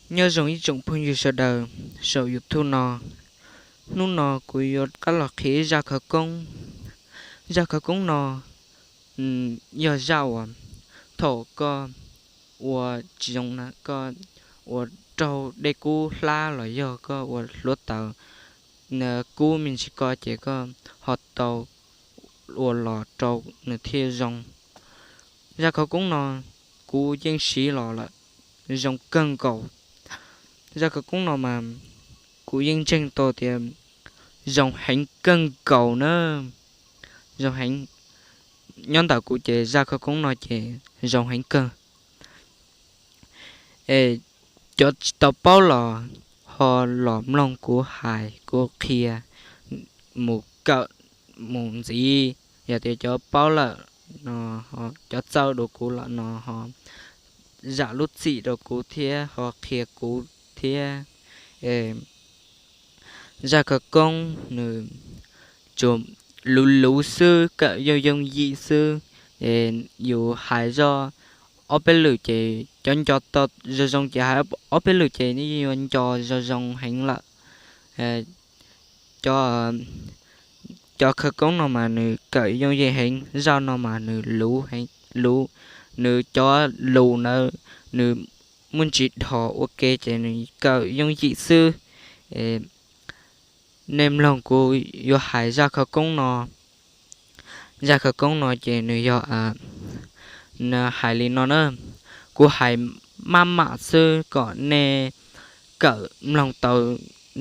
Nyob zoo ib tsoom phooj ywg sawv daws saum YouTube no. Hnub no kuv yuav rov qab los qhia ib zaj khawv koob. Zaj khawv koob no yog zaj uas thaum koj ua tsis zoo na, koj ua raug dej kub hlab los yog koj ua hluav taws kub me ntsis ko ces koj ho tau ua los rau nws thiaj zoo. Zaj khawv koob no kuv yeej siv los lawm, zoo kawg nkaus. Zaj khawv koob no mas kuv yeej ntseeg tau tias zoo heev kawg nkaus na. Zoo heev. Nyob ntawm kuv ces zaj khawv koob no ces zoo heev kawg. Es cov tsis tau paub los ho los mloog kuv hais kuv qhia mus kawm mus ntxiv. Yog tias cov paub lawm no, cov txawj dua kuv lawm no ho zam lub txim rau kuv thiab ho qhia kuv thiab. Zaj khawv koob nws tsuas luv luv xwb, kawm yooj yooj yim xwb. Yus hais zoj ob peb lwm ces cov nco tau zoo zoo ces hais ob peb lwm ces yuav nco zoo zoo heev lawm. Cov khawv koob no mas nws kawm yooj yim heev, zaj no mas nws luv heev, luv, nws cov lus ntawd nws muaj ntsis dhos ua ke ces nws kawm yooj yim xwb. Nej mloog kuv yuav hais zaj khawv koob no. Zaj khawv koob no ces nws yog hais li no na. Kuv hais maj mam xwb kom nej kawm mloog tau,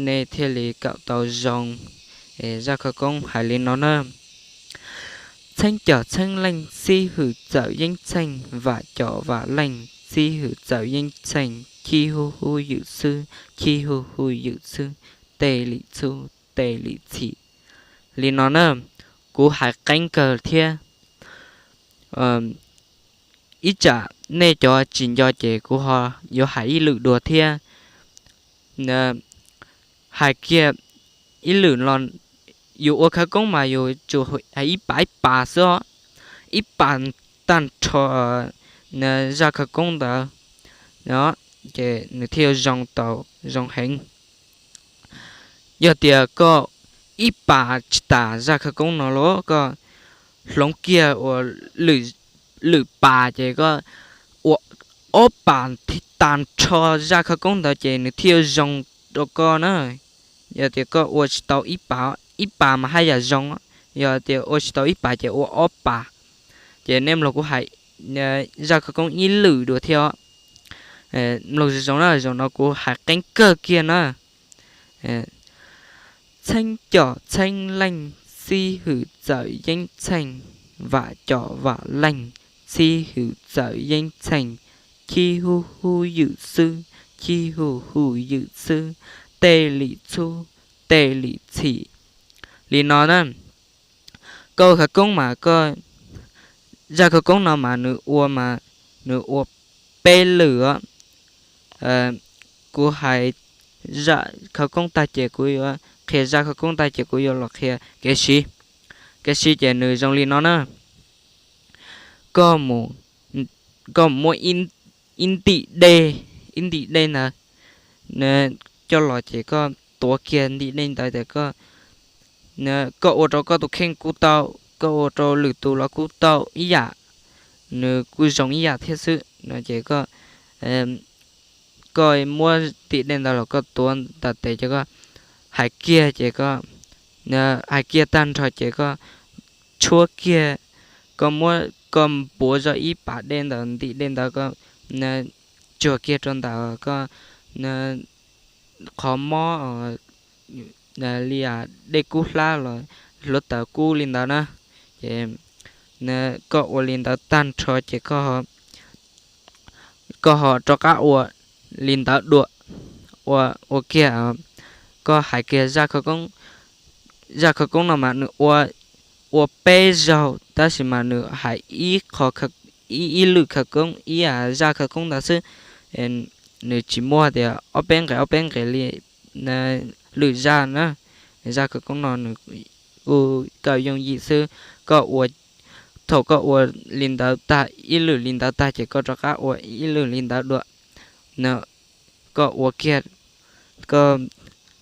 nej thiaj li kawm tau zoo. Zaj khawv koob hais li no na. Txheeb com txheeb leej, txib hwm txawm yeeb txheej, vam com vam leej, txib hwm txawm yeeb txheej, chib hub hub ywm xwb, chib hub hub ywm xwb, tej lim txhub tej lim txhim. Li no na, kuv hais qeeb kawg thiab. Ib tsam nej cov tsis nco ces kuv ho yuav hais ib lwm dua thiab. Hais kiag ib lwm los, yus ua khawv koob mas yus tsuas hais ib pas ib pas xwb os, ib pas tag nrho zaj khawv koob ntawd, ces nws thiaj zoo tau zoo heev. Yog tias koj ib pas tsis tas zaj khawv koob no los koj hloov kiag ua lwm pas ces koj ua ob pas tag nrho zaj khawv koob ntawd ces nws thiaj zoo rau koj na. Yog tias koj ua tsis tau ib pas, ib pas mas haj yam zoo, yog tias ua tsis tau ib pas ces ua ob pas. Ces nej mloog kuv hais zaj khawv koob ib lwm dua thiab. Mloog zoo zoo na, zaum no kuv hais qeeb kawg kiag na. Txheeb com txheeb leej, txib hwm txawm yeeb txheej, vam com vam leej, txib hwm txawm yeeb txheej, chib hub hub ywm xwb, chib hub hub ywm xwb, tej lim txhub tej lim txhim. Li no na, koj ua khawv koob mas koj, zaj khawv koob no mas nws ua mas nws ua peb lwm os. Kuv hais zaj khawv koob tag ces kuv yuav qhia, zaj khawv koob tag ces kuv yuav los qhia kev siv. Kev siv ces nws zoo li no na. Koj mus muab ib ntim dej, ib ntim dej ntawd coj los ces koj tuav kiag ntim dej ntawd ces koj, koj ua rau koj tus kheej kuj tau, koj ua rau lwm tus los kuj tau ib yam, nws kuj zoo ib yam thiab xwb no ces koj muab ntim dej ntawd los koj tuav ntam tes ces koj hais kiag ces koj, hais kiag tag nrho ces koj tshuab kiag, koj muab koj npuav zoj ib pas dej ntawd ntim dej ntawd koj tsuag kiag rau ntawm koj qhov mob li dej kub hlab los hluav taws kub li ntawd na. Ces koj ua li ntawd tag nrho ces koj ho rov qab ua li ntawd dua, ua kiag, koj hais kiag zaj khawv koob no mas nws ua peb zaug tab sis mas nws hais ib qho, ib lwm khawv koob ib zaj khawv koob ntawd xwb. Nws tsis muaj tias ob peb nqes ob peb nqes li lwm zaj na. Zaj khawv koob no nws ua kawm yooj yim xwb. Koj ua, thaum koj ua li ntawd tag ib lwm li ntawd tag ces koj rov qab ua ib lwm li ntawd dua. koj ua kiag, koj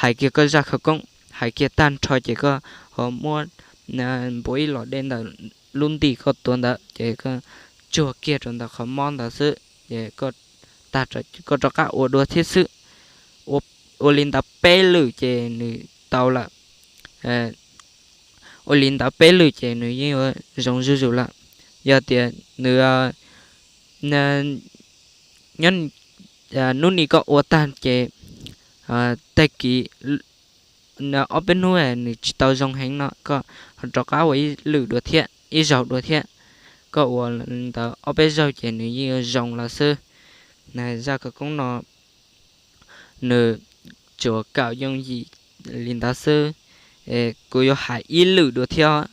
hais kiag koj zaj khawv koob, hais kiag tag nrho ces koj ho muab npuav ib los dej ntawm lub ntim koj tuav ntawd ces koj tsuag kiag rau ntawm qhov mob ntawd xwb ces koj rov qab ua dua thiab xwb. Ua li ntawd peb lwm ces nws tau lawm. Ua li ntawd peb lwm ces nws yeej yuav zoo zuj zus lawm. Yog tias nws nyob hnub no koj ua tag ces tag kis ob peb hnub nws tsis tau zoo heev no koj rov qab ua ib lwm dua thiab, ib zaug dua thiab. Koj ua ntawd ob peb zaug ces nws yeej yuav zoo lawm xwb. Zaj khawv koob no nws tsuas kawm yooj yim li ntawd xwb. Kuv yuav hais ib lwm dua thiab,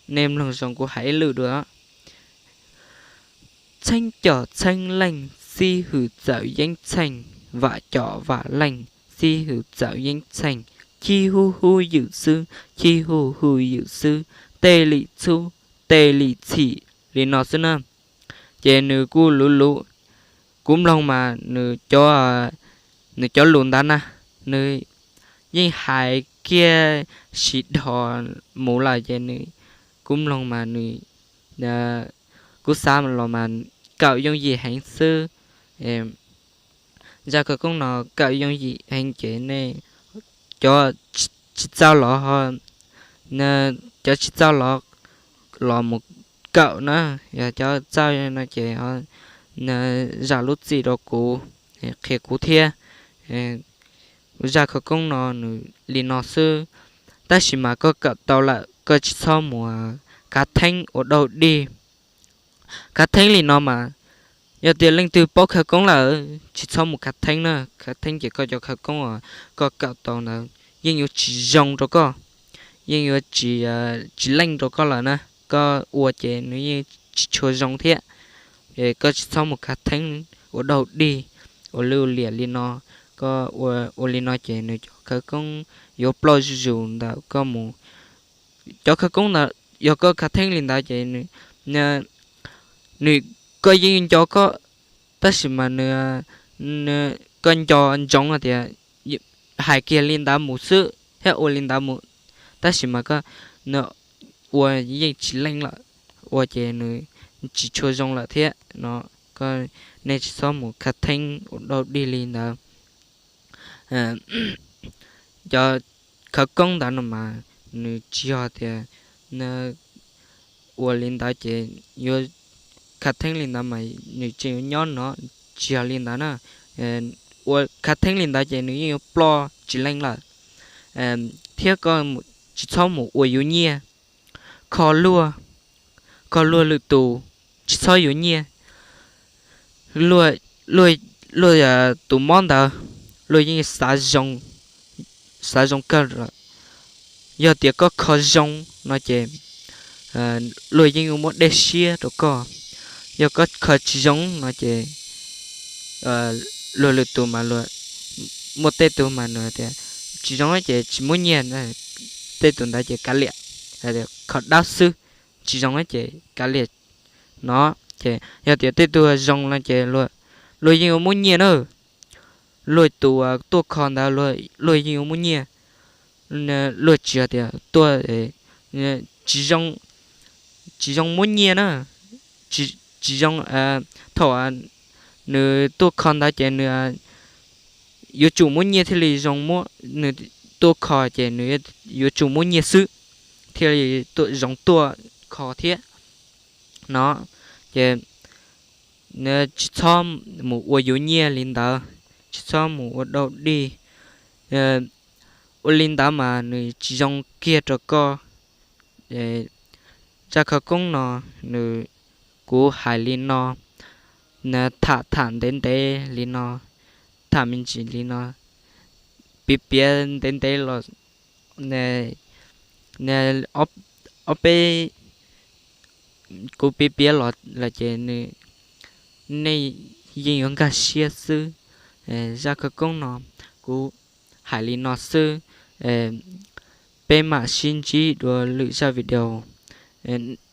nej mloog zoo kuv hais ib lwm dua. Txheeb com txheeb leej, xib hwm txawm yeeb txheej, vam com vam leej, xib hwm txawm yeeb txheej, chib hub hub ywm xwb, chib hub hub ywm xwb, tej li txhub, tej li txhim li no xwb na. Ces nws kuj luv luv, kuv mloog mas nws cov lus ntawd na, nws yeej hais kiag siv dhos mus lawm ces nws, kuv mloog mas nws, kuv xav los mas kawm yooj yim heev xwb. Zaj khawv koob no kawm yooj yim heev ces nej cov tsis txawj los, cov tsis txawj los, los mus kawm na, yog cov txawj no ces zam lub txim rau kuv, qhia kuv thiab. Zaj khawv koob no nws li no xwb, tab sis mas koj kawm tau lawm koj tsis txhob mus khav theeb ua dau dig. Khav theeb li no mas yog tias leej twg paub khawv koob lawm tsis txhob mus khav theeb na. Khav theeb ces koj cov khawv koob uas koj kawm tau ntawd yeej yuav tsis zoo rau koj, yeej yuav tsis leej rau koj lawm na. Koj ua ces nws yeej tsis tshua zoo thiab. Koj tsis txhob mus khav theeb ua dau dig, ua lwj ua liam li no. Koj ua li no ces nws cov khawv koob yuav ploj zuj zus ntawm koj mus. Cov khawv koob ntawd yog koj khav theeb li ntawd ces nws, koj yeej nco koj, tab sis mas nws, koj nco ntsoov tias hais kiag li ntawd mus xwb thiab ua li ntawd mus, tab sis mas koj ua yeej tsis leej lawm, ua ces nws tsis tshua zoo lawm thiab no. Nej tsis txhob mus khav theeb ua dau dig li ntawd. Cov khawv koob ntawd no mas nws tsis yog tias ua li ntawd ces yuav khav theeb li ntawd mas nws tseem yuav nyob no, tsis yog li ntawd na. Ua khav theeb li ntawd ces nws yeej yuav ploj tsis leej lawm. Thiab koj tsis txhob mus ua yuav nyiaj, kho luag, kho luag lwm tus, tsis txhob yuav nyiaj. Luag, luag tus mob ntawd luag yeej xav zoo kawg lawm. Yog tias koj kho zoo no ces luag yeej yuav muab dej siab rau koj. Yog koj kho tsis zoo no ces luag lwm tus mas luag, muaj tej tug mas nws tias tsis zoo ces tsis muab nyiaj, tej tus ntawd ces kav liam, kho dawb xwb, tsis zoo ces kav liam no. Ces yog tias tej tug zoo no ces luag yeej yuav muab nyiaj na. Luag tus tuaj kho ntawd luag yeej yuav muab nyiaj. Luag tsis yog tias tuaj tsis zoo muab nyiaj na, tsis zoo. Thaum nws tuaj kho ntawd ces nws yuav tsum muab nyiaj thiaj li zoo muab, nws tuaj kho ces nws yuav tsum muab nyiaj xwb thiaj li zoo tuaj kho thiab no. Ces tsis txhob mus ua yuav nyiaj li ntawd, tsis txhob mus ua dau dig. Ua li ntawd mas nws tsis zoo kiag rau koj. Zaj khawv koob no nws, kuv hais li no, tham tham ntev ntev li no, tham me ntsis li no, piav piav ntev ntev los, ob peb, kuv piav piav los lawm ces nws, nej yeej yuav nkag siab xwb. Zaj khawv koob no kuv hais li no xwb. Peb mam sib ntsib dua lwm zaj video.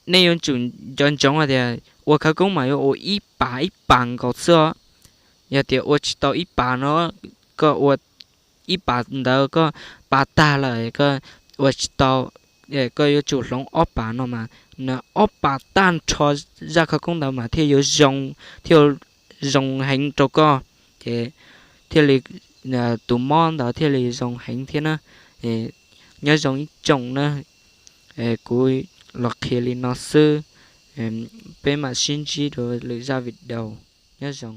Nej yuav tsum nco ntsoov hais tias ua khawv koob mas yuav ua ib pas ib pas nkaus xwb os. Yog tias ua tsis tau ib pas no, koj ua ib pas ntawd koj pas tag lawm koj ua tsis tau, koj yuav tsum hloov ob pas no mas, nws ob pas tag nrho zaj khawv koob ntawd mas thiaj yuav zoo, thiaj zoo heev rau koj, ces thiaj li tus mob ntawd thiaj li zoo heev thiab na. Nyob zoo ib tsoom na, kuv los qhia li no xwb, peb mam sib ntsib rau lwm zaj video. Nyob zoo.